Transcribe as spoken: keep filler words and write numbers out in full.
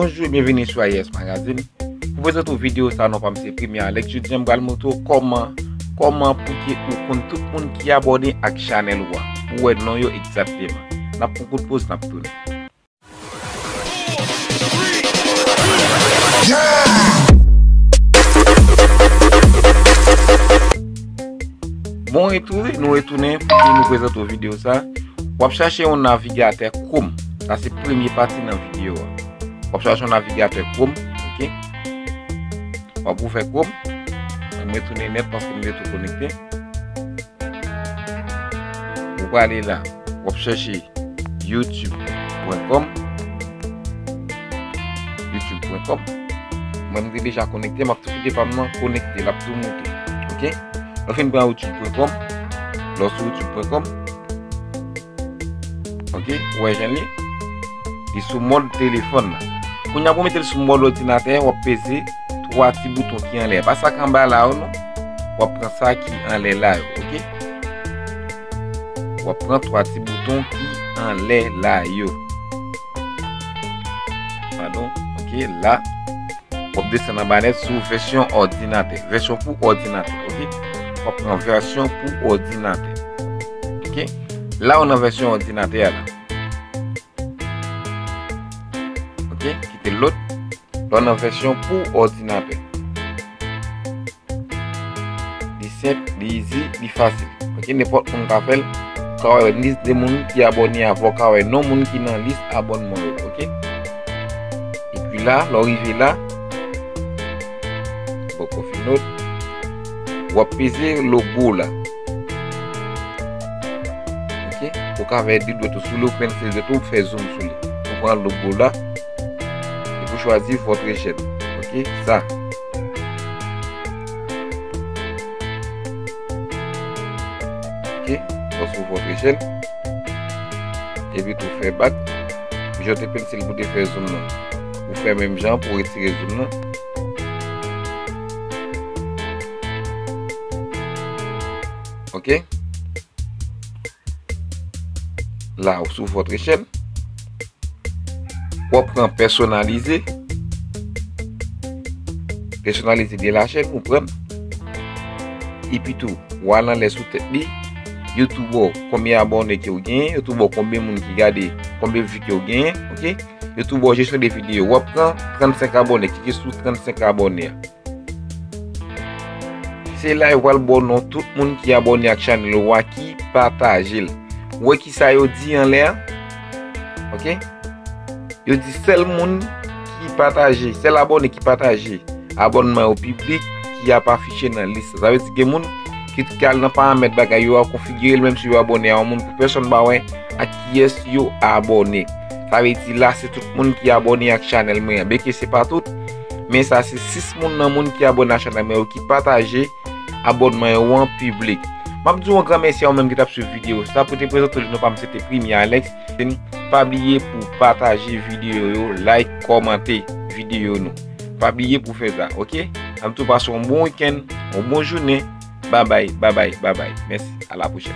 Bonjou e byenvini sou A I S Magazine. Pou prezante w videyo sa, non pa m se Premye Alex. Jodi a m pral montre w kòman, kòman pou ke ou konn tout moun ki abòne ak chanèl ou a. Pou w wè non yo egzakteman. N ap pran kout poz, n ap tounen. Bon, retounen, nou retounen pou ke nou prezante w videyo sa. W ap chache yon navigatè Chrome. Sa se premye pati nan videyo a. W ap chache yon navigatè Chrome, ok? W ap ouvè Chrome. Mwen retounen nèt paske m te tou konekte. Ou prale la, w ap chache youtube pwen kòm. youtube pwen kòm. Mwen, m te deja konekte, m ap tou kite pa m nan konekte, l ap tou moute. Ok? Lè w fin pran youtube pwen kòm, lè w sou youtube pwen kòm, ok, ou wè jan li, li sou mòd telefòn nan. Kounye a pou w mete l sou mòd òdinatè, w ap peze twa ti bouton ki anlè. Pa sa k anba la yo non. W ap pran sa ki anlè la yo, ok? W ap pran twa ti bouton ki anlè la yo. Padon, ok, la. W ap desann anba nèt sou vèsyon òdinatè. Vèsyon pou òdinatè, ok? W ap pran vèsyon pou òdinatè. Ok? La ou nan vèsyon òdinatè a la. Ok? Kite lòt. La ou nan vèsyon pou òdinatè. Li senp, li izi, li fasil. Ok? Nenpòt moun ka fè l. Ou ka wè lis de moun ki abòne avè w, ou ka wè non moun ki nan lis abònman yo, ok? Epi la, lè w rive la, bon, konfime l, w ap peze logo la. Ok? Ou ka fè de dwèt ou sou li, ou pènse dwèt ou, ou fè zoom sou li. Ou pran logo la, epi ou chwazi votre chaîne. Ok? Sa. Ok? Ou sou votre chaîne. Epi tou fè back. Jan w te pènse l pou te fè zoom nan. Ou fè menm jan pou retire zoom nan. Ok? La, ou sou votre chaîne. W ap pran pèsonalize. Pèsonalize de la chaîne, ou pran. Epi tou, w al anlè sou tèt li. YouTube ou, konbyen abòne ke w genyen. YouTube ou, konbyen moun ki gade, konbyen vi ke w genyen, ok? YouTube ou, jesyon de videyo. W ap pran trannsenk abòne, klike sou trannsenk abòne a. Se la yo pral ba w non tout moun ki abòne ak chanèl ou a, ki pataje l. Ou wè kisa yo di anlè a? Ok? Yo di sèl moun ki pataje, sèl abòne ki pataje abònman yo piblik ki ap afiche nan lis la. Sa vle di gen moun ki, ki al nan paramèt bagay yo a, konfigire l menm si yo abòne a yon moun pou pèsonn pa wè ak kiyès yo abòne. Sa vle di la se tout moun ki abòne ak chanèl mwen an. Byenke se pa tout, men sa se sis moun nan moun ki abòne ak chanèl mwen yo ki pataje abònman yo an piblik. M ap di w yon gran mèsi a ou menm ki t ap swiv videyo sa. Pou te prezante w, non pa m se te Premye Alex. Pa bliye pou pataje videyo yo, like, kòmante videyo nou. Pa bliye pou fè sa, ok? N ap tou pase yon bon wikenn, yon bon jounen. Babay, babay, babay. Mèsi, a la pwochèn.